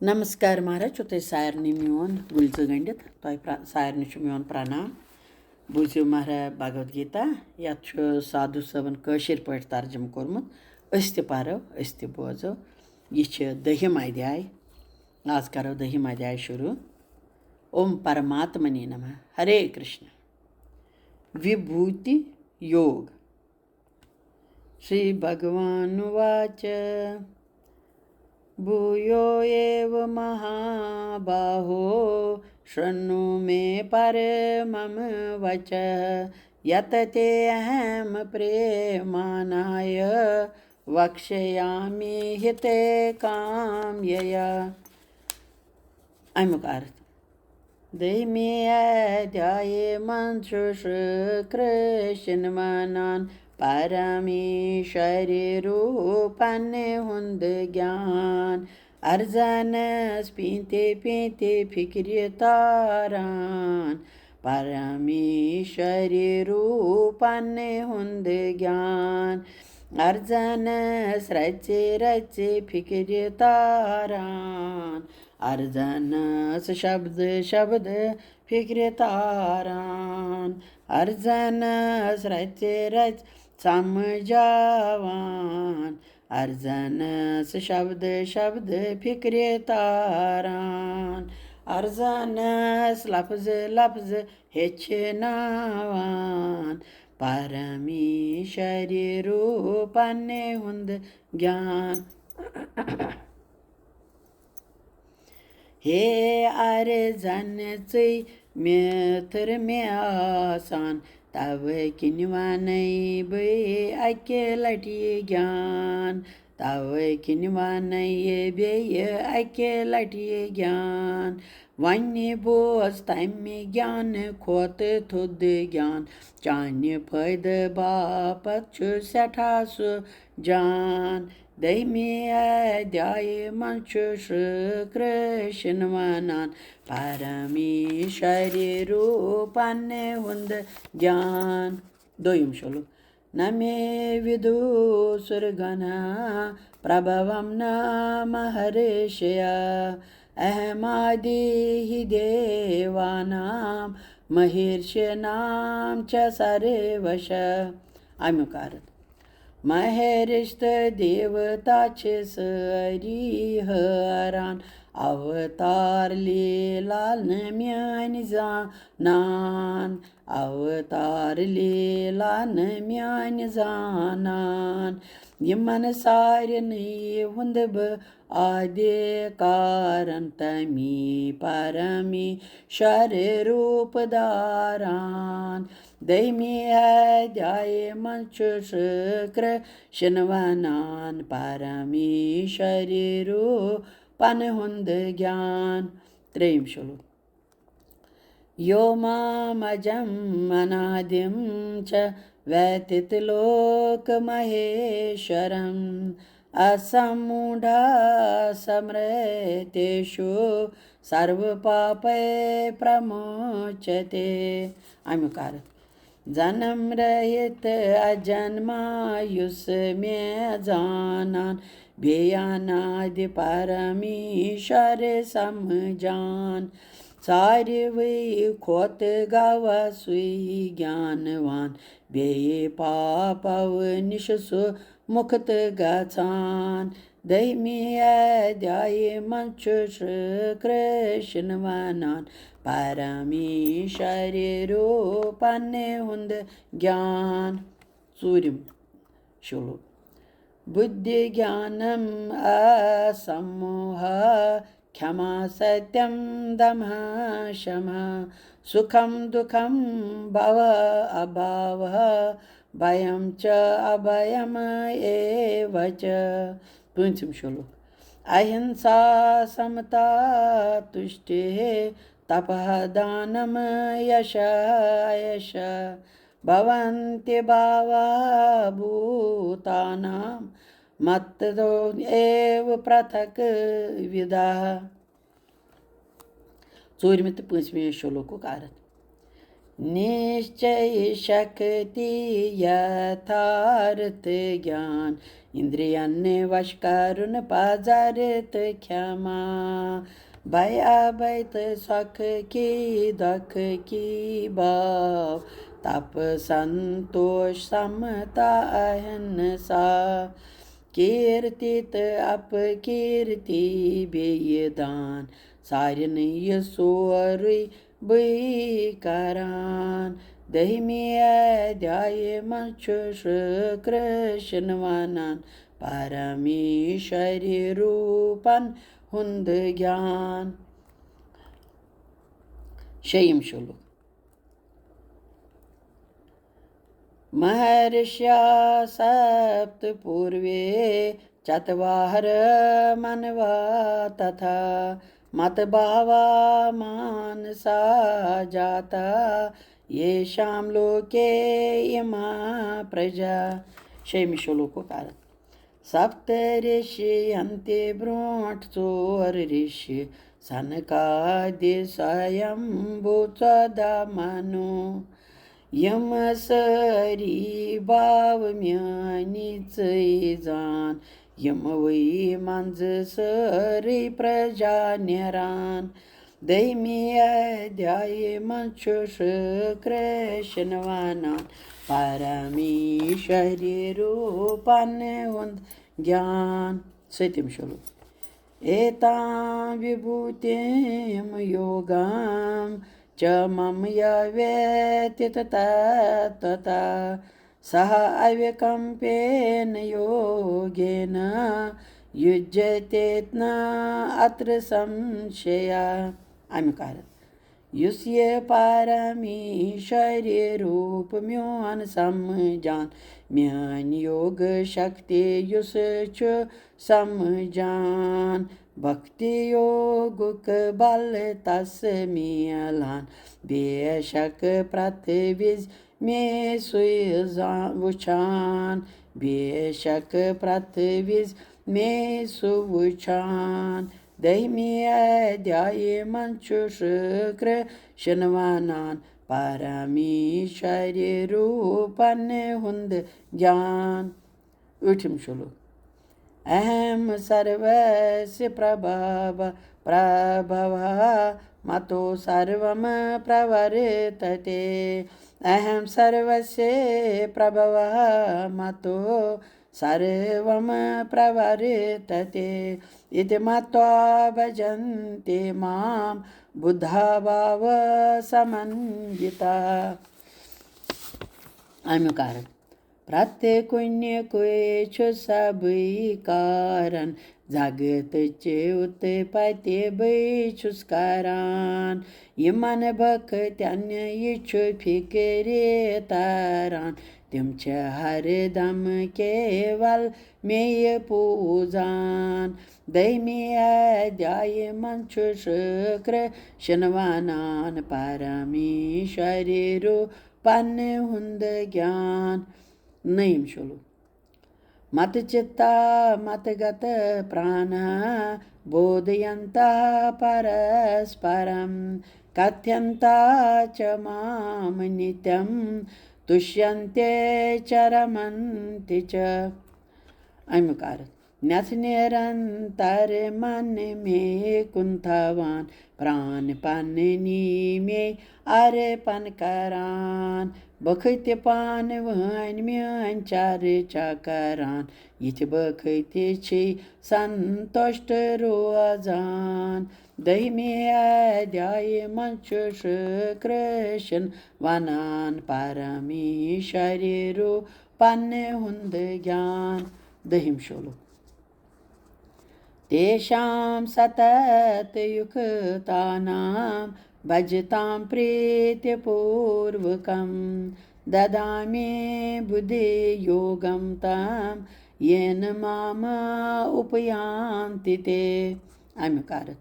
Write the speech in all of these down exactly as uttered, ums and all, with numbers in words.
نمسکار مہراج، چھُ تۄہہِ سارنٕے میون گُلۍ زٕ گٔنٛڈِتھ۔ تۄہہِ پرٛ-، سارنٕے چھُ میون پرنام۔ بوٗزِو مہراج بھگوت گیتا، یَتھ چھُ سادھو صٲبن کٲشِر پٲٹھۍ ترجمہٕ کوٚرمُت۔ أسۍ تہِ پرو، أسۍ تہِ بوزو۔ یہِ چھِ دٔہِم ادھیاے۔ آز کرو دٔہِم ادھیاے شروع۔ اوم پرماتمنے نمہ۔ ہرے کرشنا۔ وِبھوتی یوگ۔ श्री भगवानुवाच। भूयो एव महाबाहो शृणु मे परमं वचः। यत् ते अहं प्रेमाणाय वक्ष्यामि हिते काम्यया। اَمیُک ارتھ۔ دٔہمہِ ادھیایہِ منٛز چھُ شرٛ کِرٛشن ونان پرمیشوری روٗپن ہُنٛد گیان۔ ارزنس پیٖنتہِ پیٖنتہِ فِکرِ تاران پرمیشوری روٗپن ہُنٛد گیان۔ ارزنس رژِ رژِ فِکرِ تاران۔ ارزنس شبد شبد فِکرِ تاران۔ ارزنس رژِ رژِ سمجھاوان۔ ارزنس شبد شبد فِکرِ تاران۔ ارزنس لفظ لفظ ہیٚچھناوان۔ پرمیشوری روٗپن ہُنٛد گیان۔ ہے ارزن، ژٕے میتھر مےٚ آسان، توے کِنۍ ونے بہٕ اکہِ لٹہِ یہِ گیان، توے کِنۍ ونے بیٚیہِ اکہِ لٹہِ یہِ گیان۔ وۄنۍ بوز تمہِ گیانہٕ کھۄتہٕ تھوٚد گیان، چانہِ فٲیدٕ باپتھ چھُ سٮ۪ٹھاہ سُہ جان۔ دٔہمہِ ادھیایہِ منٛز چھُ شرٛ کِرٛشن ونان پرمیشوری روٗپن ہُنٛد گیان۔ دوٚیِم شلوک۔ न मे विदुषुर्गणाः प्रभवं न महर्षयः। अहमादिः देवानां महीर्षीणां च सर्वशः। اَمیُک ارتھ۔ مہرش تہٕ دیوتا چھِ سٲری حٲران، اوتار لیٖلا نہٕ میٲنۍ زانان۔ اوتار لیٖلا نہٕ میٲنۍ زانان۔ یِمن سارنٕے ہُنٛد بہٕ آدِ کارن، تمی پرمیشور روٗپ داران۔ دٔہمہِ ادھیایہِ منٛز چھُ شرٛ کِرٛشن ونان پرمیشوری روٗپن ہُنٛد گیان۔ ترٛیٚیِم شلوک۔ यो मामजम् अनादिं च वेत्ति लोकमहेश्वरम्। असम्मूढः स्मरेत् तेषु सर्वपापैः प्रमुच्यते। اَمیُک ارتھ۔ جنم رہت اجنما یُس مےٚ زانان، بیٚیہِ انادِ پرمیشور سمجھان۔ ساروٕے کھۄتہٕ گوٚوا سُے گیانوان، بیٚیہِ پاپو نِش سُہ مُکت گژھان۔ دٔہمہِ ادھیایہِ منٛز چھُ شرٛ کِرٛشن ونان پرمیشور روٗپن ہُنٛد گیان۔ ژوٗرِم شلوک۔ بُدھِ گیانم اسموہا کھما ستیم دما شما، سُکھم دُکھم بھوا ابھاوا، بھیم چ ابھیم ایو چ۔ پوٗنٛژِم شلوک۔ اہِنسا سمتا تُشٹِہ تپہ دانم یشا یشا، بھونتی بھاوا بھوتانم متو ایو پرتھک ودھا۔ ژوٗرِمہِ تہٕ پٲنٛژمہِ شلوکُک ارتھ۔ निश्चय शक्ति यथार्थ ज्ञान, इन्द्रियन वश करुन पजर तु क्षमा। भय अभय तु सुख की दुख की भाव, तप संतोष समता अहिंसा। कीर्ति तु अपकीर्ति बेयदान, सारिन ये सोरुई बई کران۔ دٔہمہِ ادھیایہِ منٛز چھُ شری کرشن ونان پرمیشوری روٗپن ہُنٛد گیان۔ شیٚیِم شلوک۔ مہرشیا سپت پوروے چتوار منوا تتھا مت بھاوا مانسا جاتا ییشام لوکے اما پرجا۔ شیٚیِمہِ شلوکُک عرض۔ سپت رشی انتہِ برونٹھ ژور رشی سنکادِ سویمبھو ژۄدہ منو، یِم سٲری باو میٲنی ژٕے زان، یِموٕے منٛزٕ سٲرٕے پرجا نیران۔ دٔہمہِ ادھیایہِ منٛز چھُ شری کرشن ونان پرمیشوری روٗپن ہُنٛد گیان۔ سٔتِم شلوک۔ ایتام وِبھوٗتیم یوگام چ مم یا ویتِت تتتا سہ اوِکمپین یوگین یُجتیتنا اتر سمشیا۔ اَمیُک عرض۔ یُس یہِ پرمیشوری روٗپ میون سمجھان، میٲنۍ یوگ شکتی یُس چھُ سمجھان، بھکتی یوگُک بل تس میلان، بے شک پرٛتھ وِزِ مے سُے زا-، وُچھان، بے شک پرٛتھ وِزِ مے سُہ وُچھان۔ دٔہمہِ ادھیایہِ منٛز چھُ شری کرشن ونان پرمیشوری روٗپن ہُنٛد گیان۔ ٲٹھِم شلوک۔ اہم سروسیہ پربھو پربھو متو سروم پرورتتے۔ اہم سروسیہ پربھو متو سروم پرورتتے۔ اِتی متوا بھجنتے مام بدھا بھاو سمنوتا۔ اَمیُک عرض۔ پرٛتھ کُنہِ کُے چھُ سبٕے کارن، زگتٕچ اُتپتی بٕے چھُس کران۔ یِمن بھکتن یہِ چھُ فِکرِ تران، تِم چھِ ہر دم کیول مے پوٗزان۔ دٔہمہِ ادھیایہِ منٛز چھُ شری کرشن ونان پرمیشوری روٗپن ہُنٛد گیان۔ نٔیِم شلوک۔ مت چِتا مت گت پرانا بودھینتا پرسپرم، کتھینتا چ مام نتیم تُشینتے چ رمنتے چ۔ اَمیُک عرض۔ نٮ۪ژ نِرنتر من مے کُن تھاوان، پران پننی مے ارپن کران۔ بخت تہِ پانہٕ وٲنۍ میٲنۍ چرچا کران، یِتھۍ بخت تہِ چھِ سنتوشٹ روزان۔ دٔہمہِ ادھیایہِ منٛز چھُ شری کرشن ونان پرمیشوری روٗپن ہُنٛد گیان۔ دٔہِم شلوک۔ تیشام ستت یُکتانام بھجتام پریتی پوروکم، ددامی بدھی یوگم تام یین مام اُپیانتی تے۔ اَمیُک عرض۔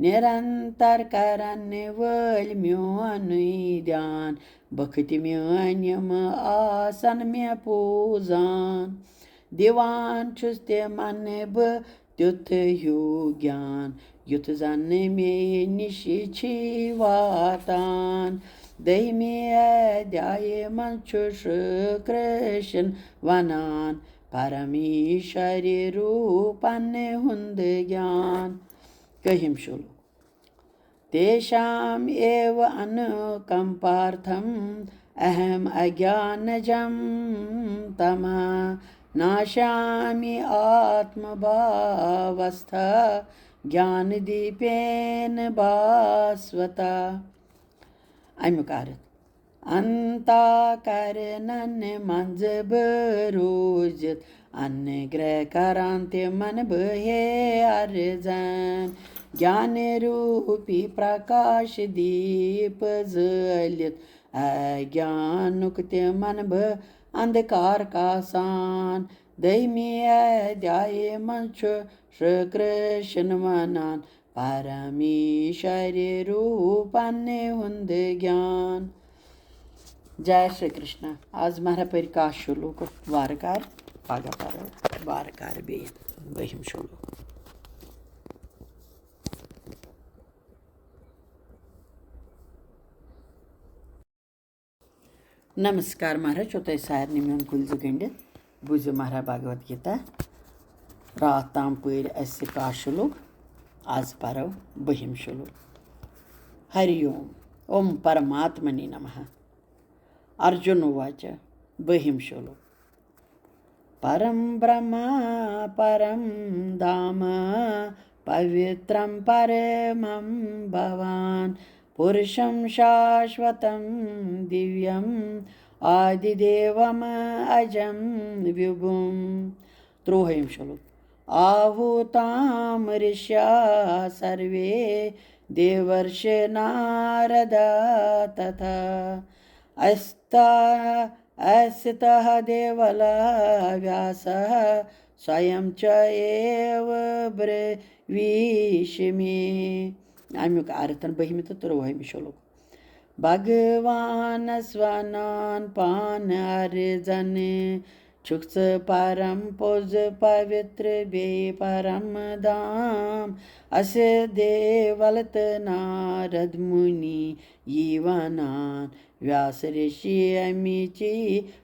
نِرنتر کرن وٲلۍ میونُے دیان، بخت میٲنۍ یِم آسن مےٚ پوٗزان۔ دِوان چھُس تِمن بہٕ تیُتھ ہیوٗ گیان، یُتھ زن مے نِش چھی واتان۔ دٔہمہِ ادھیایہِ منٛز چھُ شری کرشن ونان پرمیشوری روٗپن ہُنٛد گیان۔ کٔہِم شلوک۔ تیشام ایو انوکمپارتھم اہم اگیانجم تمہ ناشامی آتم بھاوستھا گیان دیپین بھاسوتا۔ امیُک ارتھ، انتا کرنن منٛز بہٕ روٗزِتھ انگرہ کران تِمن بہٕ ہے ارزن۔ گیان روٗپی پرکاش دیٖپ زٲلِتھ اگیانُک تِمن بہٕ اندھکار کاسان۔ دٔہمہِ ادھیایہِ منٛز چھُ شری کرشن ونان پرمیشوری روٗپن ہُنٛد گیان۔ جے شری کرشنا۔ آز مہرا پٔرۍ کاہ شلوک وارٕ کارٕ، پگاہ پرو وارٕ کارٕ بیٚیہِ بٔہِم شلوک۔ نمسکار مہراز، چھو تۄہہِ سارنٕے میون کُلۍ زٕ گٔنٛڈِتھ۔ بوٗزِو مہراز بھگوت گیتا۔ راتھ تام پٔرۍ اَسہِ کاہ شلوک، آز پرو بٔہِم شلوک۔ ہری اوم، اوم پرماتمنی نمہ۔ ارجُن واچ، بٔہِم شلوک۔ پرم برہما پرم دھام پوترم پرمم بھوان پُرُشم شاشوتم دِویم آدی دیوم اجم وِبھُم۔ ترٛۆہِم شلوک۔ آہوتام Russia survey دیورش Narada تتھا استا استہ Deula ویاسہ swim چ ایو برویش مے۔ امیُک ارتھ، بٔہمہِ تہٕ ترٛۆہمہِ شلوک۔ بھگوانس ونان پان ارزن، چھُکھ ژٕ پرم پوٚز پوتر بیٚیہِ پرم دھام۔ اسہِ دیول تہٕ نارد مُنی یی ونان، ویاس رشی امیچی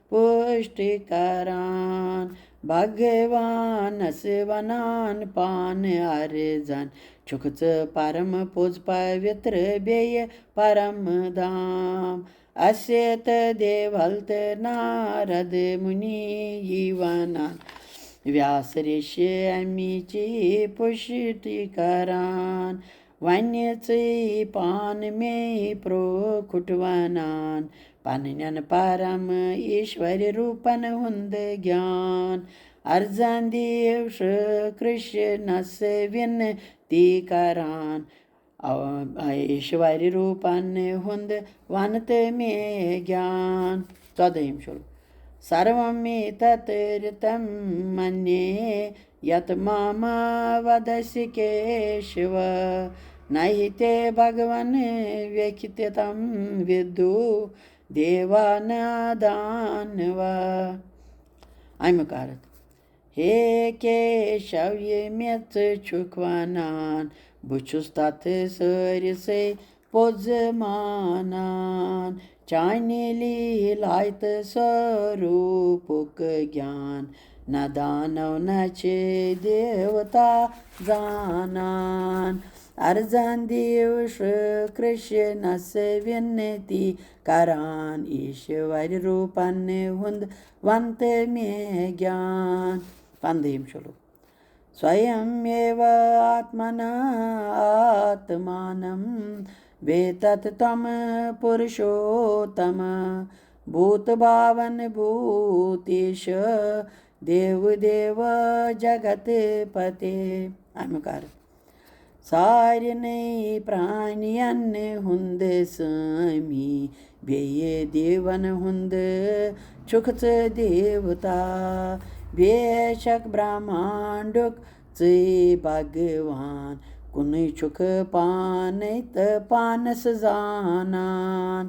پُشٹی کران۔ بھگوانس ونان پان ارزن، چھُکھ ژٕ پرم پوٚز پوتر بیٚیہِ پرم دھام۔ اسہِ تہٕ دیول تہٕ نارد مُنی یی ونان، ویاس رشی امیچی پُشٹی کران۔ وۄنۍ ژٕے پان مے پروکھُٹ ونان، پننٮ۪ن پرم ایشور روٗپن ہُنٛد گیان۔ ارزن دیو شری کرشنس وِنتی کران، او-، ایشور روٗپن ہُنٛد ون تہٕ مے گیان۔ ژۄدٲہِم شلوک۔ سروم ایتت رتم منیہ یت مام ودسی کیشو، نہی تے بھگوان ویکھتی تم ودو دیوا نہ دانوا۔ امیُک ارتھ، ہے کیشو، یہِ مےٚ ژٕ چھُکھ ونان، بہٕ چھُس تتھ سٲرسٕے پوٚز مانان۔ چانہِ لیٖلایہِ تہٕ سوروٗپُک گیان، نہ دانو نہ چھِ دیوتا زانان۔ ارزن دیو شری کرشنس وِنتی کران، ایشور روٗپن ہُنٛد ون تہٕ مے گیان۔ پندہِم شلوک۔ سویم ایو آتمنا آتمانم ویدت تم پُرُشوتم، بھوت بھاون بھوتیش دیو دیو جگت پتے۔ امیُک ارتھ، سارنٕے پرانین ہُنٛد سٲمی، بیٚیہِ دیوَن ہُنٛد چھُکھ ژٕ دیوتا۔ بے شک برہمانڈُک ژٕے بھگوان، کُنُے چھُکھ پانے تہٕ پانس زانان۔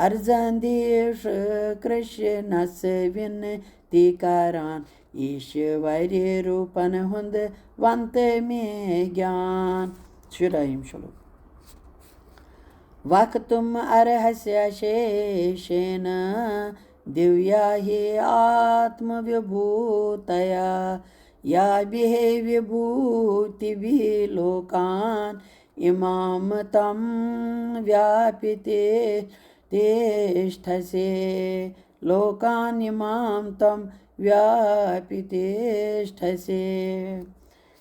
ارزن دیو شری کرشنس وِنتی کران، ایشور روٗپن ہُنٛد ون تہٕ مے گیان۔ شُراہِم شلوک۔ वक्तुम् अर्हसि अशेषेण दिव्या हि आत्मविभूतया। याभिः विभूतिभिः लोकान् इमां त्वं व्यापिते तिष्ठसि। लोकान् इमां त्वं व्यापितिष्ठसि।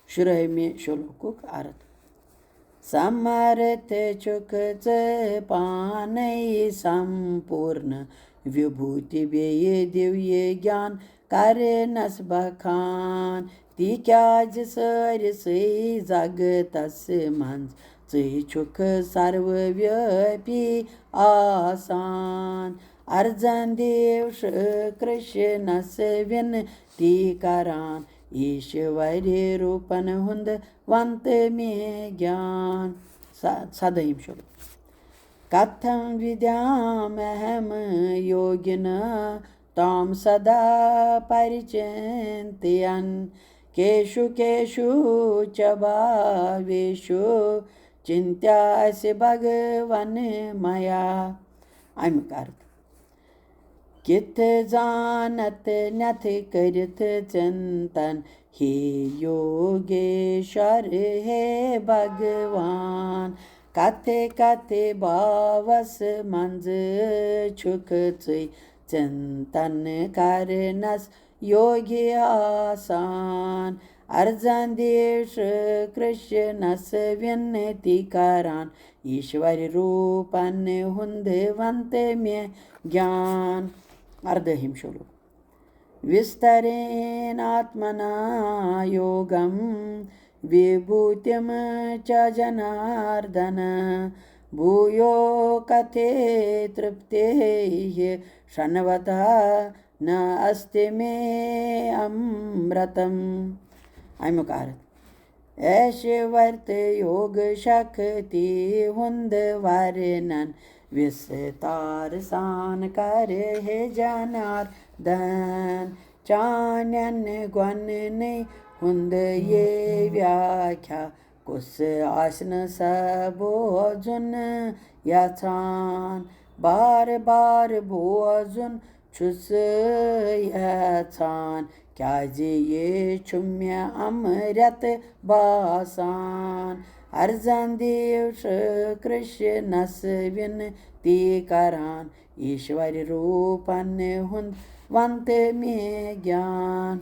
شُراہمہِ شلوکُک عرض۔ समर्थ छुक ژٕ پانے سمپورن وبھوتی بیٚیہِ دِویہِ گیان کرنس بخان۔ تِکیازِ سٲرسٕے جگتس منٛز ژٕے چھُکھ سروٕ ویٲپی آسان۔ ارزن دیو شری کرشنس وِنتی کران، ایشوری روپن ہُنٛد ون تہٕ مےٚ گیان۔ س-، سدٲہِم شلوک۔ कथं विद्यामहं योगिन त्वां सदा परिचिन्तयन्। केषु केषु च भावेषु चिन्त्यासि भगवन् मया। اَمیُک عرض۔ کِتھ زانتھ نٮ۪تھ کٔرِتھ چِنتن ہے یوگیشور ہے بھگوان۔ کتھِ کتھِ بھاوس منٛز چھُکھ ژٕے چِنتن کرنس یوگی آسان۔ ارزن دیو شری کرشنس وِنتی کران، ایشور روپن ہُنٛد ون تہٕ مےٚ گیان۔ اردٲہِم شلوک۔ विस्तरेणात्मना योगं विभूतिं च जनार्दन। भूयो कथे तृप्तेः शृण्वतः न अस्ति मे अमृतम्। اَمیُک عرض۔ ایشور تہٕ یوگ شکتی ہُنٛد ورنن وستار سان کرِ ہے جناردن۔ چانٮ۪ن گۄننٕے ہُنٛد یہِ ویاکھیا کُس آسہِ نہٕ سا بوزُن یژھان؟ بار بار بوزُن چھُس یژھان، کیازِ یہِ چھُ مےٚ امرت باسان۔ ارزن دیو شری کرشنس وِنتی کران، ایشور روپن ہُنٛد ون تہٕ مےٚ گیان۔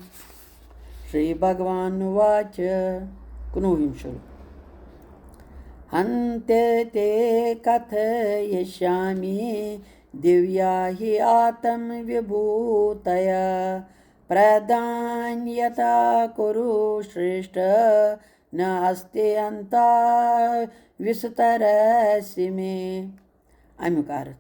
شری بھگوان واچ۔ کُنوُہِم شلوک۔ ہنتہ تے کتھیشامی دیویا ہی آتم وبھوتیا۔ پردھانیتا کرو شریشٹھ ن استی انتا وسترسی مے۔ اَمیُک عرض۔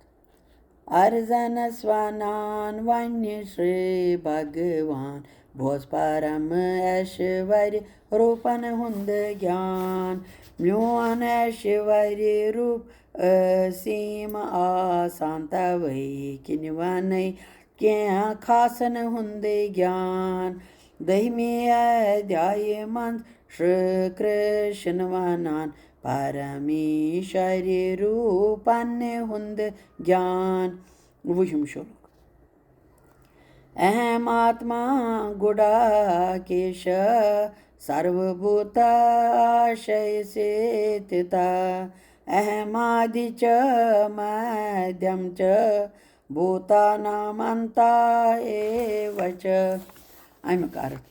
ارزنس ونان ونہِ شری بھگوان، بوز پرم ایشوری روپن ہُنٛد گیان۔ میون ایشوری روپ ٲسیٖم آسان، توے کِنۍ ونے کینٛہہ خاصن ہُنٛد گیان۔ دٔہمہِ ادھیایہِ منٛز شری کرشن ونان پرمیشوری روپن ہُنٛد گیان۔ وُہِم شلوک۔ اہم آتما گُڈاکیش سروبھوتاشے ستھتا۔ اہم آدی چ مدھیم چ بھوتانام انتا ایو چ۔ اَمیُک عرض۔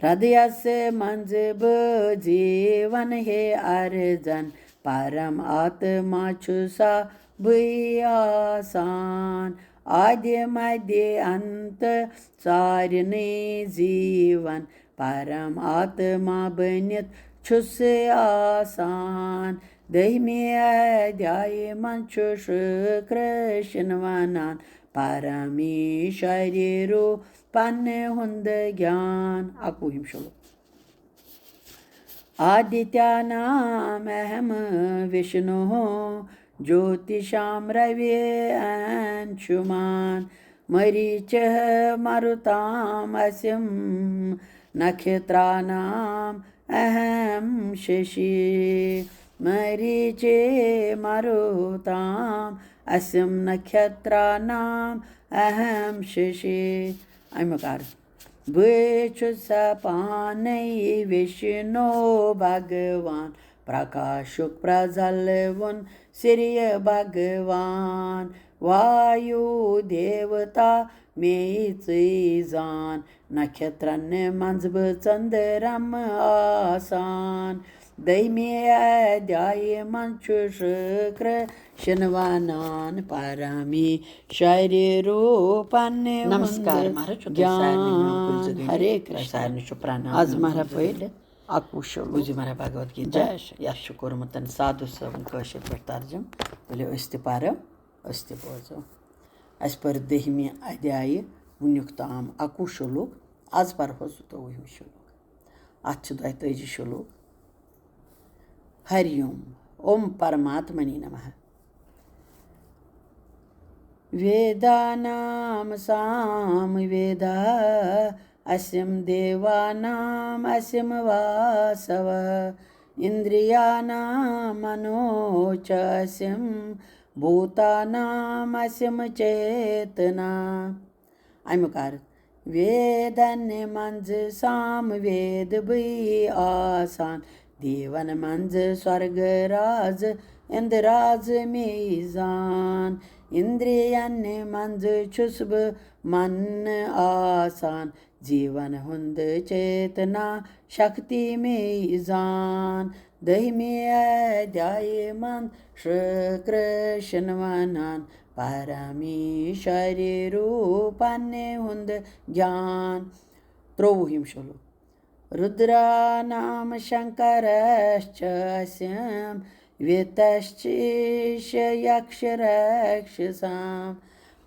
ہردیس منٛز بہٕ زیٖوَن ہے ارزن، پرم آتما چھُ سا بٕے آسان۔ آدِ مدِ انت سارنٕے زیٖوَن، پرم آتما بٔنِتھ چھُس آسان۔ دٔہمہِ ادھیایہِ منٛز چھُ شری کرشن ونان پرمیشوری روپن ہُنٛد گیان۔ اَکوُہِم شلوک۔ آدتیانام اہم وشنو جوتشام روی انشمان، مریچ مرتام اسم نکھترانام اہم ششی۔ मरीचे मारुतां असिं नक्षत्राणां अहं शशी। اَمیُک عرض، بہٕ چھُس پانے وشنو بھگوان، پرکاشُک پرزلوُن سریہ بھگوان۔ وایو دیوتا مے ژٕے زان، نکھترن منٛز بہٕ ژٔنٛدرم آسان۔ دٔہمہِ ادھیایہِ منٛز چھُ شُکر شِن ونان، پرامی شرِ روٗپن نمسکار ہُنٛد مہراج، چھُ تۄہہِ سارنٕے میون کُلۍ گیان۔ زٕ گٔنٛڈۍ۔ ہرے تۄہہِ کرشنا۔ سارنٕے چھُ پرنام آز میون مہراج کُلۍ زٕ پٲٹھۍ گٔنٛڈۍ۔ اکوُہ شلوک۔ بوٗزِو مہراج بھگوت گیتا۔ جے شری۔ یتھ چھُ کوٚرمُت سادھو صٲبن کٲشِر پٲٹھۍ ترجمہٕ۔ ؤلِو أسۍ تہِ پرو، أسۍ تہِ بوزو۔ اَسہِ پٔر دٔہمہِ ادھیایہِ وٕنیُک تام اَکوُہ شلوک، آز پَرہو زٕتووُہِم شلوک۔ اَتھ چھِ دۄیہِ تٲجی شلوک۔ ہری اوم، اوم پرماتمنے نمہ۔ ویدانام سام ویدہ اسم دیوانام اسم واسوہ، اندریانام منو چ اسم بھوتانام اسم چیتنا۔ اَمیُک عرض، ویدن منٛز سام وید بٕے آسان، دیون منٛز سۄرگ راز اندراز میزان، اندرین منٛز چھُس بہٕ من آسان، جیون ہُنٛد چیتنا شکتی میزان۔ دٔہمہِ ادھیایہِ منٛز شُکر شِن ونان، پرامی شرِ روٗپن ہُنٛد گیان۔ ترٛۆوُہِم شلوک۔ رُدرانام شنکرش چ اسم وتش چیش یکش رکش سام،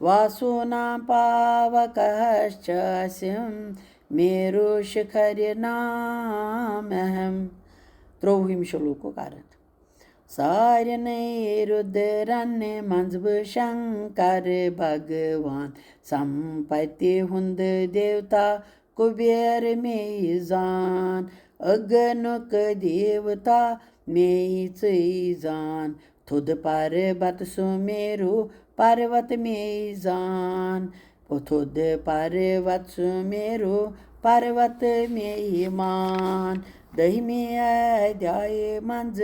واسونام پاوکش چ اسم میرو شکھر نام اہم۔ ترٛۆوُہِم شلوکُک عرض۔ سارنٕے رُدرن منٛز بہٕ شنکر بھگوان، سمپتی ہُنٛد دیوتا کُبیر میزان، اگنُک دیوتا مے ژٕے زان، تھوٚد پروت سُمیرو پروت میزان، تھوٚد پروت سُمیرو پروت میزان۔ دٔہمہِ ادھیایہِ منٛز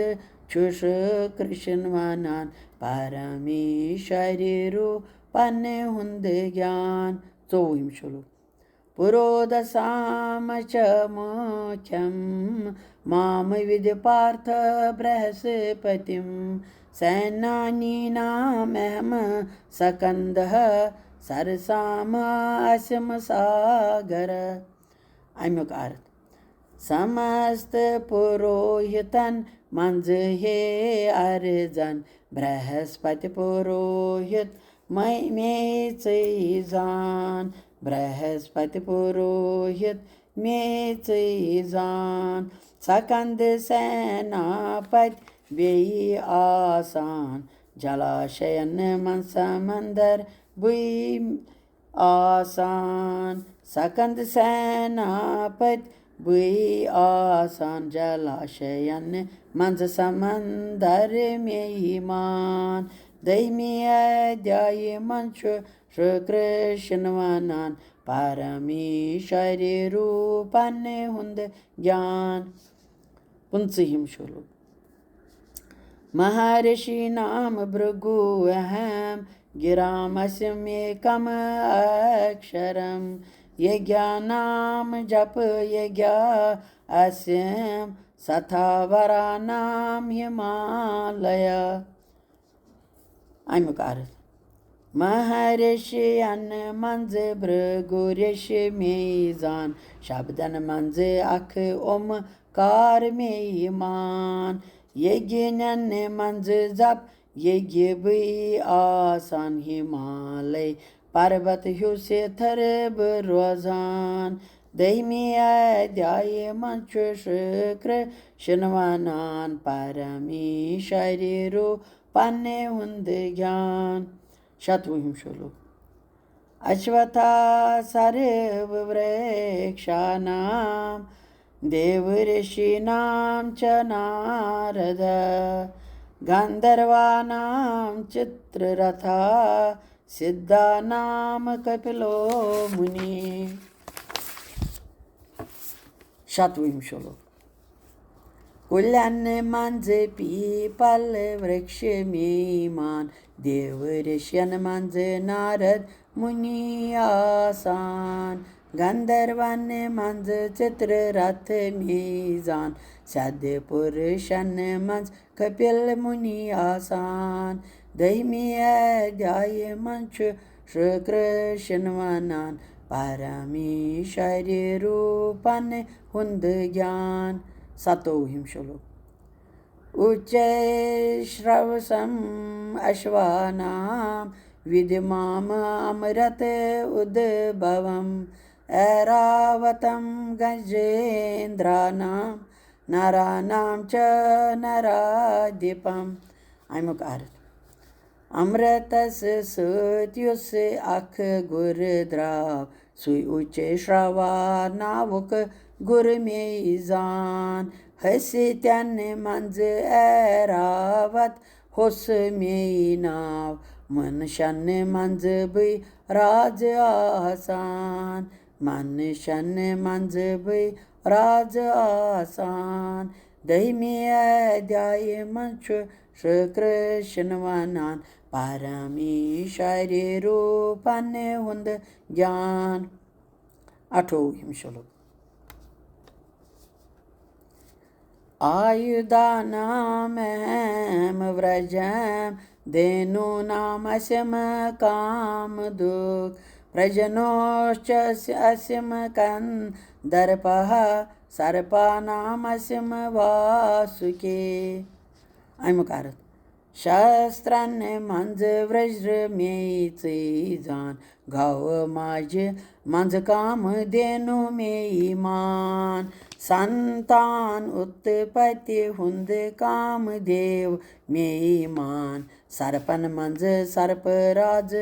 چھُ شُکر شِن ونان، پرامی شرِ روٗپن ہُنٛد گیان۔ ژوٚوُہِم شلوک۔ پُرودسام چ مُکھیم مام ودِ پارتھ برہسپتیم، سینانی نام اہم سکندہ سرسام اسم ساگر۔ اَمیُک عرض، سمست پُروہِتن منٛز ہے ارزن، برہسپت پُروہِت مے مے ژٕے زان، برہسپت پُروہِت مے ژٕے زان، سکند سیناپتۍ بیٚیہِ آسان، جلاشین منٛز سمندر بٕے آسان، سکند سیناپتۍ بٕے آسان، جلاشین منٛز سمندر میزان۔ دٔہمہِ ادھیایہِ منٛز چھُ شُکر شِن ونان، پرامی شرِ روٗپن ہُنٛد گیان۔ پٕنٛژٕہِم شلوک۔ مہارشی نام بھرگو اہم گرام اسم ایکم اکشرم، یگیا نام جپ یگیا اسم ستھاورا نام ہمالیا۔ اَمیُک عرض، مہارشین منٛز بھرگو ریش میزان، شبدن منٛز اکھ اومکار میزان، یگین منٛز زپ یگی بٕے آسان، ہمالے پروت ہیوٚو سِتھر بہٕ روزان۔ دٔہمہِ ادھیایہِ منٛز چھُ شُکر شِن ونان، پرامی شرِ روٗپن ہُنٛد گیان۔ شتوُہِم شلوک۔ اشوتھا سرو ورکشانام देवर्षीणां च नारद गन्धर्वाणां चित्ररथः सिद्धानां कपिलो मुनि। شتوُہِم شلوک۔ کُلٮ۪ن منٛز پیٖپل ورکش میٖمان، دیو رشین منٛز نارد مُنی آسان۔ گندروَن منٛز چتررتھ میٖزان، سیٚدِ پُرشن منٛز کپل مُنی آسان۔ دٔہمہِ ادھیایہِ منٛز چھُ شری کرشن ونان، پرمیشوری روٗپن ہُنٛد گیان۔ ستووُہِم شلوک۔ اُچے شروسم اشوانام ودھیمام امرت ادبھوم، ایراوتم گجیندرانام نارانام چ نارادیپم۔ اَمیُک عرض۔ امرتس سۭتۍ یُس اکھ گُر درٛاو، سُے اُچے شروا ناوُک گُر میٖزان۔ ہستٮ۪ن منٛز ایراوت ہوس میٖ ناو، منشن منٛز بٕے راز آسان۔ منشن منٛز بٕے راز آسان۔ دٔہمہِ ادھیایہِ منٛز چھُ شری کرشن ونان، پرمیشوری روٗپن ہُنٛد گیان۔ اَٹھووُہِم شلوک۔ آیُدھانام اہم ورجم دھینوٗنام اسم کام دُک، پرجنوش چ اسم کندرپہ سرپانام اسم واسُکی۔ اَمیُک عرض۔ شاسترن منٛز ورجر میٚے ژٕے زان، گو ماجہِ منٛز کام دھینو میٚے مان۔ سنتان اتپتی ہُنٛد کام دیو میٚے مان۔ سرپن منٛز سرپ راز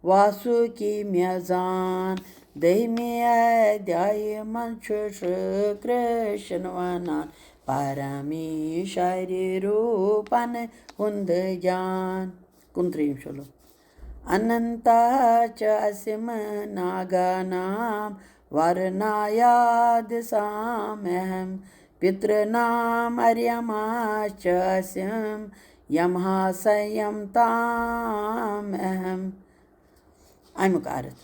واسُکی میٚے زان۔ دٔہمہِ ادھیایہِ منٛز چھُ شری کرشن ونان، پرمیشوری روٗپن ہُنٛد گیان۔ کُنترٛہِم شلوک۔ اننتا چ اسم ناگانام ورنایا دسام اہم، پترنام اریما چ اسم یمہا سیم تام اہم۔ اَمیُک عرض۔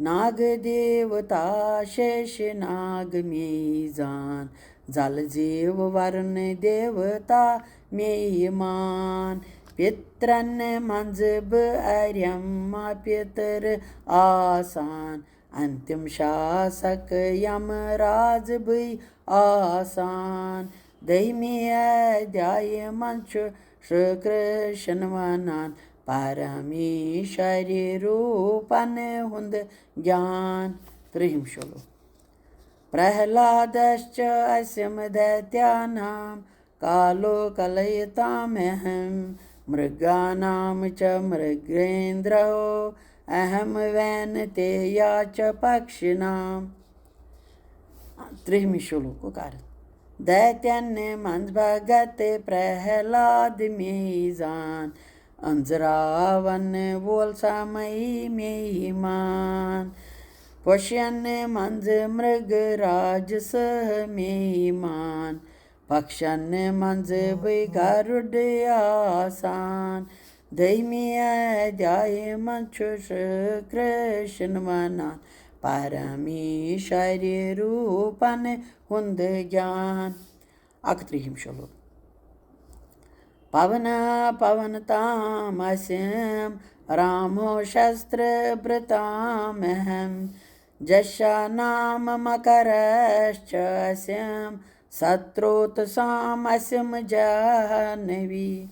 ناگ دیوتا شیش ناگ میٚے زان، زل زیو ورن دیوتا میٚے مان۔ پترن منٛز بہٕ اریما پتر آسان، انتم شاسک یم راز بٕے آسان۔ دٔہمہِ ادھیایہِ منٛز چھُ شری کرشن ونان، پرمیشوری روٗپن ہُنٛد گیان۔ ترٛہِم شلوک۔ پرہلادس چ اسم دیتیانام کالو کلیتام اہم، مرگانام چ مرگیندرو اہم وینتیہ چ پکشنام۔ ترٛہمہِ شلوکُک عرض۔ دیتن منٛز بھگت پرہلاد میٚے زان، أنٛزراوَن وول سمے میٚے مان۔ پوشن منٛز مرگ راج سہ میٚے مان، پکشن منٛز بٕے گرُڈ آسان۔ دٔہمہِ ادھیایہِ منٛز چھُ شری کرشن ونان، پرمیشوری روٗپن ہُنٛد گیان۔ اکترٛہِم شلوک۔ پون پون تام اسم رامو شستر برتام اہم، جشا نام مکرش چ اسم ستروت سام اسم جہنوی۔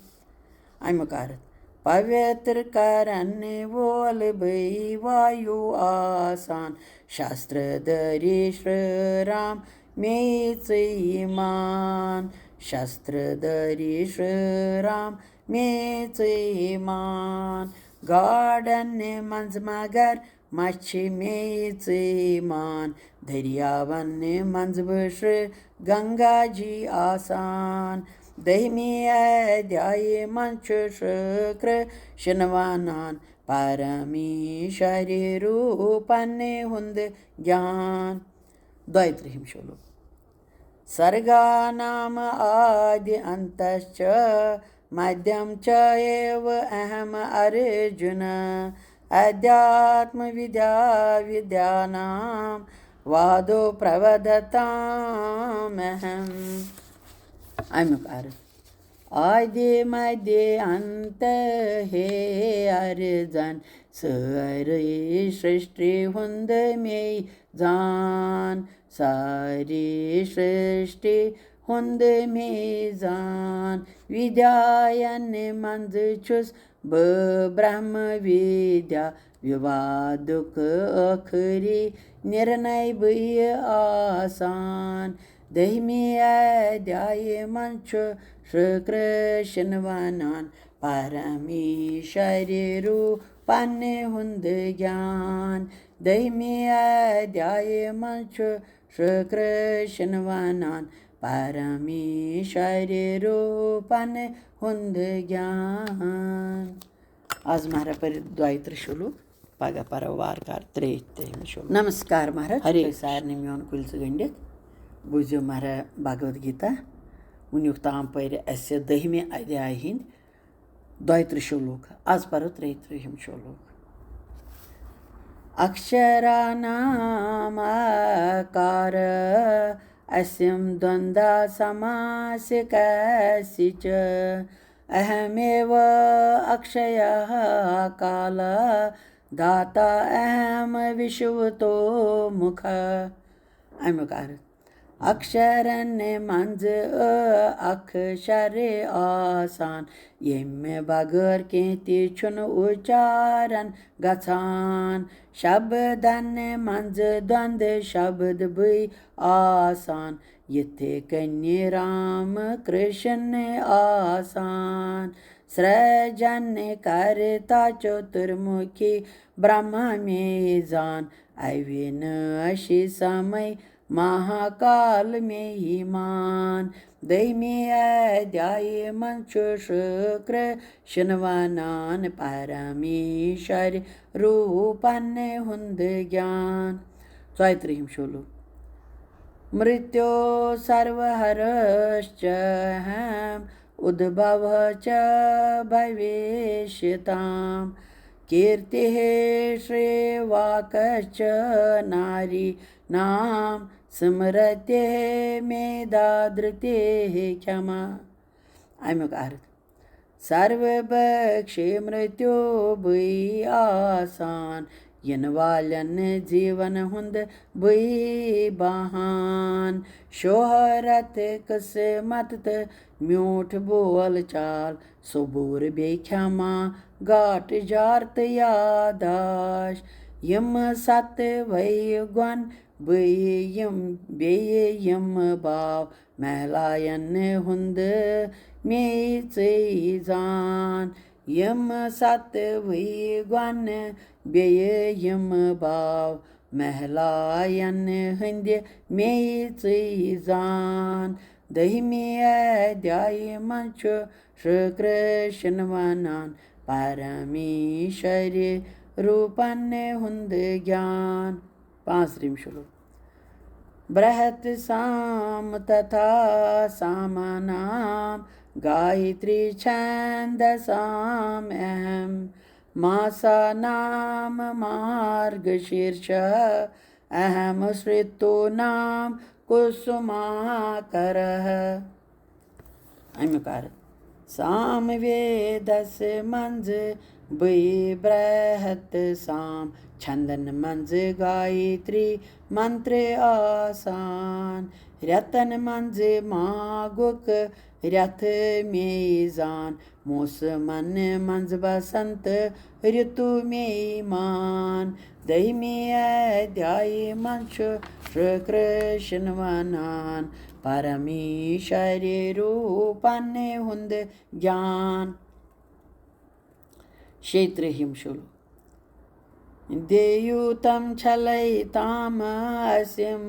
اَمیُک عرض۔ پوتر کرن وول بٕے وایو آسان، شستر دٲری شری رام میٚے ژٕے مان۔ شستر دٲری شری رام میٚے ژٕے مان۔ گاڈن منٛز مگر مَچھِ میٚیہِ ژٕے مان، دٔریاوَن منٛز بہٕ شرٛ گنگا جی آسان۔ دٔہمہِ ادھیایہِ منٛز چھُ شرٛ کرٛشن وَنان، پرمیشورِ روٗپن ہُنٛد گیان۔ دۄیہِ ترٕٛہِم شلوک۔ سرگانام آدِ انتس چ مدھیم چیو اہم ارجُن، ادھیاتم ودیا ودیانام وادو پرودھتام اہم۔ امیُک عرض۔ آدِ مدِ انت ہے ارزن، سٲرٕے سرشٹی ہُنٛد مے زان، ساری سرشٹی ہُنٛد مے زان۔ ودیاین منٛز چھُس بہٕ برہم ودیا وِوادُک ٲخری نِرنے بہٕ آسان۔ دٔہمہِ ادھیایہِ منٛز چھُ شرٛ کرٛشن ونان، پرمیشورِ روٗپن ہُنٛد گیان۔ دٔہمہِ ادھیایہِ منٛز چھُ شرٛ کرٛشن ونان، پرمیشورِ روٗپن ہُنٛد گیان۔ از مہرا پٔرِتھ دۄیہِ ترٕٛہ شلوک، پگاہ پرو وارٕ کارٕ ترٛیٚیہِ ترٕٛہِم شلوک۔ نمسکار مہرا، ہرے تُہۍ سارنٕے میون کُلۍ زٕ گٔنٛڈِتھ۔ بوٗزِو مہرا بھگوت گیتا۔ وٕنیُک تام پٔرۍ اَسہِ دٔہمہِ ادھیایہِ ہٕنٛدۍ دۄیہِ ترٕٛہ شلوک۔ از پرو ترٛیٚیہِ ترٕٛہِم شلوک۔ اکشرانام اکار اسم دوندا سماسکسہِ چ، اہمیو اکشیہ کال داتا اہم وشوتو مکھ۔ امیُک عرض۔ اکشرن منٛز ٲ اکشر آسان، ییٚمہِ بغٲر کینٛہہ تہِ چھُنہٕ اُچارن گژھان۔ شبدن منٛز دۄندٕ شبد بٕے آسان، یِتھے کٔنۍ رام کرشن آسان۔ سرجن کرتا چترمکھی برہما مے زان، اویناشی سمے مہاکال مے مان۔ دٔہمہِ ادھیایہِ منٛز چھُ شرٛ کرٛشن ونان، پرمیشور روٗپن ہُنٛد گیان۔ ژۄیہِ ترٕٛہِم شلوک۔ مرتیو سروہرش چ ہم ادبھو چ بھوشیہ تام، کیرتیہ شری واکش چ ناری نام، سمرتیہ میدھا دھرتیہ کھما۔ امیُک عرض۔ سروٕ بخشے مرتیو بٕے آسان، یِنہٕ والٮ۪ن زیٖون ہُنٛد بٕے بہان۔ شہرت قسمت تہٕ میوٗٹھ بول چال، صبوٗر بیٚیہِ کھٮ۪ما گاٹہٕ جار تہٕ یاداش۔ یِم ستہٕ وَے گۄن بٕے یِم بیٚیہِ یِم باو، محلاین ہُنٛد مے ژٕے زان۔ یِم ستہٕ وٕے گۄنہٕ بیٚیہِ یِم باو، محلاین ہٕنٛدِ مے ژٕے زان۔ دٔہمہِ ادھیایہِ منٛز چھُ شری کرشن ونان، پرمیشور روٗپن ہُنٛد گیان۔ پانٛژھ ترٕٛہِم شلوک۔ برہت سام تتھا سامانام گایتری چھندسام اہم، ماسانام مارگ شیرش اہم، سرتو نام کسما کرہ۔ امیُک عرض۔ سام ویدس منٛز بٕے برہت سام، چھندن منٛز گایتری منتر آسان۔ رٮ۪تن منٛز ماگُک رٮ۪تھ میزان، موسمن منٛز بسنت رتو میمان۔ دٔہمہِ ادھیایہِ منٛز چھُ شری کرشن ونان، پرمیشور روٗپن ہُنٛد گیان۔ شیٚیہِ ترٕٛہِم شلوک۔ देयूतं छलयतामसिं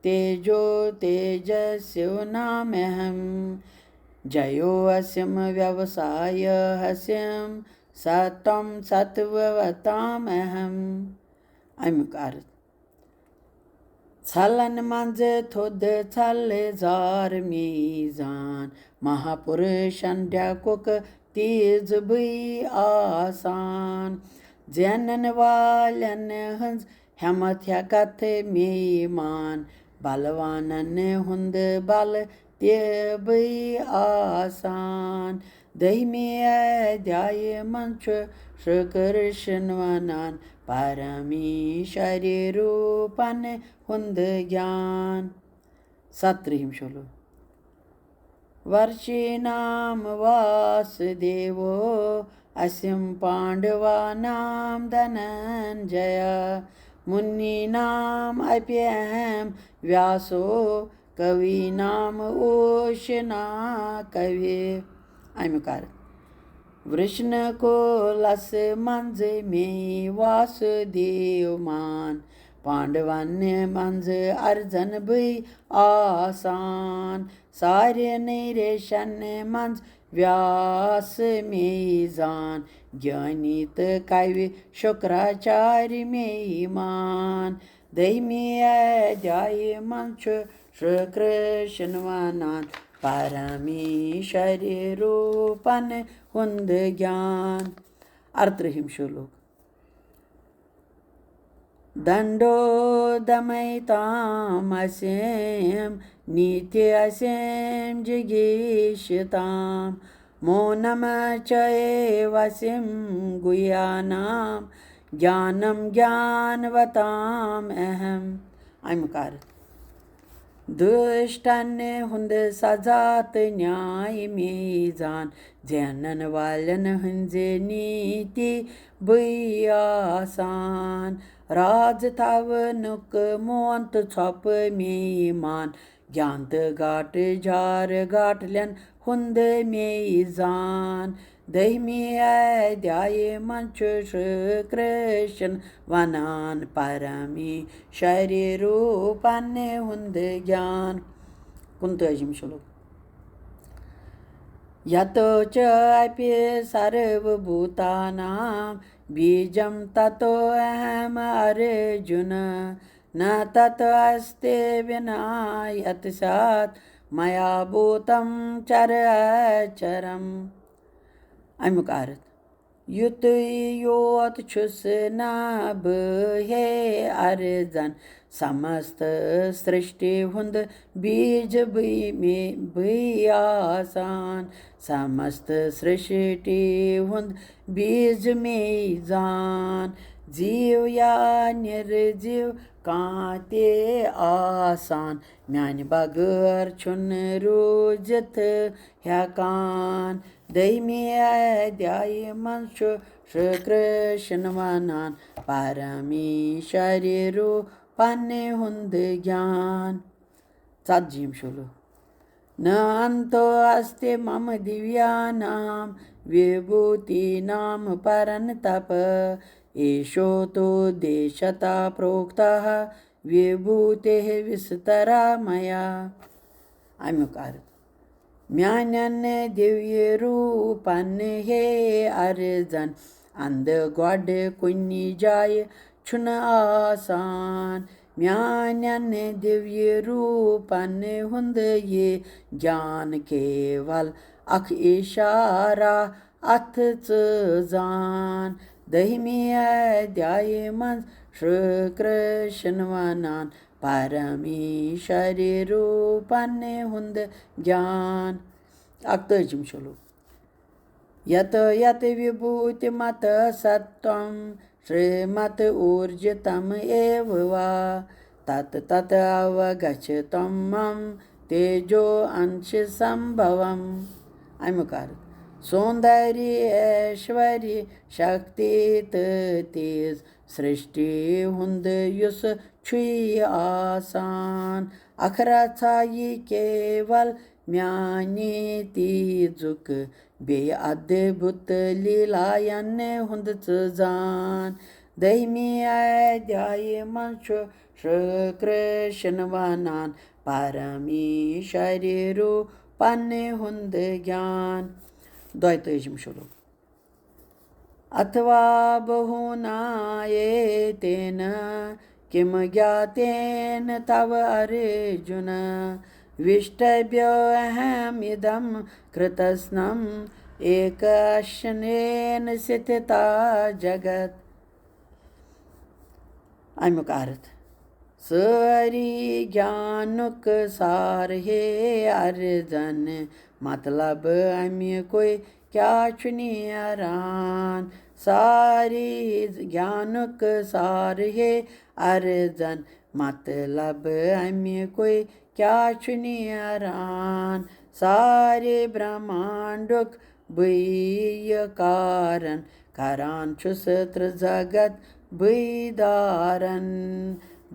तेजो तेजस्विनामहम्। जयोऽस्म्यव्यवसायहस्यं सत्त्वं सत्त्ववतामहम्। اَمیُک عرض۔ ژھلن منٛزٕ تھوٚد ژھلہٕ زار میٖزان، مہاپُرشن ڈٮ۪کُک تیز بٕے آسان۔ زینن والٮ۪ن ہٕنٛز ہٮ۪متھ ہٮ۪کتھ میٖمان، بلوانن ہُنٛد بل تہِ بٕے آسان۔ دٔہمہِ ادھیایہِ منٛز چھُ شری کرشن ونان پرمیشوری روٗپن ہُنٛد گیان۔ ستترٛہِم شلوک۔ ورشیٖنام واسدیو اسِم پانڈوانام دھننجیا، مُنیٖنام اپی اہم ویاسو کویٖنام اوشنا کوی۔ اَمیُک عرض۔ ورشن کولس منٛز مے واسدیو مان، پانڈون منٛز ارزن بٕے آسان۔ سارنٕے ریشن منٛز ویاس مے زان، گیانی تہٕ کوِ شکراچارِ مے مان۔ دٔہمہِ ادھیایہِ منٛز چھُ شری کرشن ونان پرمیشوری روٗپن ہُنٛد گیان۔ ارترٛہِم شلوک۔ دنڈو دمیتام اسِم نیتی اسِم جگیشتام، مونم چیو اسِم گُیانام گیانم گیانوتام اہم۔ اَمیُک عرض۔ دُشٹن ہُنٛد سزا تہٕ نیاے میٖزان، زینن والٮ۪ن ہٕنٛزِ نیٖتی بٕے آسان۔ راز تھاونُک مون تہٕ ژھۄپہٕ میٖمان، گیان تہٕ گاٹہٕ جار گاٹلٮ۪ن ہُنٛد میٖزان۔ دٔہمہِ ادھیایہِ منٛز چھُ شری کرشن ونان پرمیشوری روٗپن ہُنٛد گیان۔ کُنتٲجِم شلوک۔ یتو چ اپی سرو بھوتانام بیجم تتو اہم ارجُن، نہ تت استی ونا یت سیات میا بھوتم چر اچرم۔ اَمیُک عرض۔ یُتُے یوت چھُس نہٕ بہٕ ہے ارزن، سمست سرشٹی ہُنٛد بیج بٕے مے بٕے آسان۔ سمست سرشٹی ہُنٛد بیج مے زان۔ زیٖو یا نِرزیٖو کانٛہہ تہِ آسان، میانہِ بغٲر چھُنہٕ روٗزِتھ ہٮ۪کان۔ دٔہمہِ ادھیایہِ منٛز چھُ شری کرشن ونان پرمیشوری روٗپن ہُنٛد گیان۔ ژتجیٖم شلوک۔ نہ انتو استی مم دیویانام وبھوتینام پرنتپ، ایشو تو دیشتا پروکتا وبھوتیہ وسترا میا۔ اَمیُک عرض۔ میانٮ۪ن دیویہ روٗپن ہے ارزن اندٕ گۄڈٕ کُنہِ جایہِ چھُنہٕ آسان۔ میانٮ۪ن دیویہ روٗپن ہُنٛد یہِ گیان کیول اکھ اِشارہ اتھ ژٕ زان۔ دٔہمہِ ادھیایہِ منٛز شری کرشن ونان پرمیشوری روٗپن ہُنٛد گیان۔ اکتٲجِم شلوک۔ یت یت وبھوتی مت ستم شریمت اورجتم ایو وا، تت تت اوگچھ تم مم تیجو انش سمبھوم۔ اَمیُک عرض۔ سوندری ایشوری شکتی تہٕ تیز سرشٹی ہُنٛد یُس چھُے آسان۔ اکھ رژھا یہِ کیول میانی تیزُک، بیٚیہِ ادبھُت لیلاین ہُنٛد ژٕ زان۔ دٔہمہِ ادھیایہِ منٛز چھُ شری کرشن ونان پرمیشوری روٗپنہِ ہُنٛد گیان۔ دۄیتٲجِم شلوک۔ अथवा बहूनायेतेन किं ज्ञातेन तव अर्जुन। विष्टभ्यो अहमिदं कृतस्नम् एकस्मिन्नेन स्थिता जगत्। اَمیُک عرض۔ سٲری گیانُک سار ہے ارزن، مطلب اَمیُکُے کیٛاہ چھُ نیران؟ ساری گیانُک سار ہے ارزن، مطلب اَمیُکُے کیٛاہ چھُ نیران؟ سارے برہمانڈُک بٕے یہِ کارن، کران چھُس ترٛ جگت بٕے دارن۔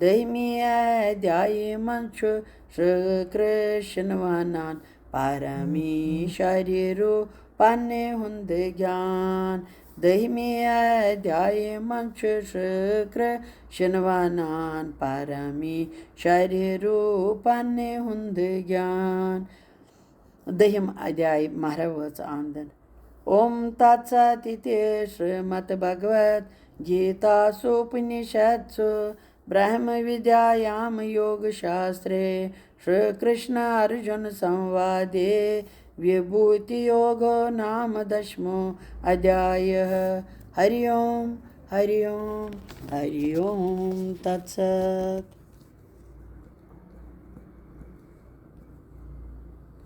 دٔہمہِ ادھیایہِ منٛز چھُ شری کرشن ونان پرمیشوری روٗپنہِ ہُنٛد گیان۔ دٔہمہِ ادھیایہِ منٛز چھُ شری کرشن ونان پرمیشوری روٗپنہِ ہُنٛد گیان۔ دٔہِم ادھیایہِ مہرا وٲژ آمدن۔ اوم تتسا تِتہِ شریمد بھگوت گیتا سوپنشدسو برہم ودیایام یوگ شاسترے شری کرشن ارجن سموادے وبھوتی یوگو نام دشمو ادھیایہ۔ ہری اوم، ہری اوم، ہری اوم تتست۔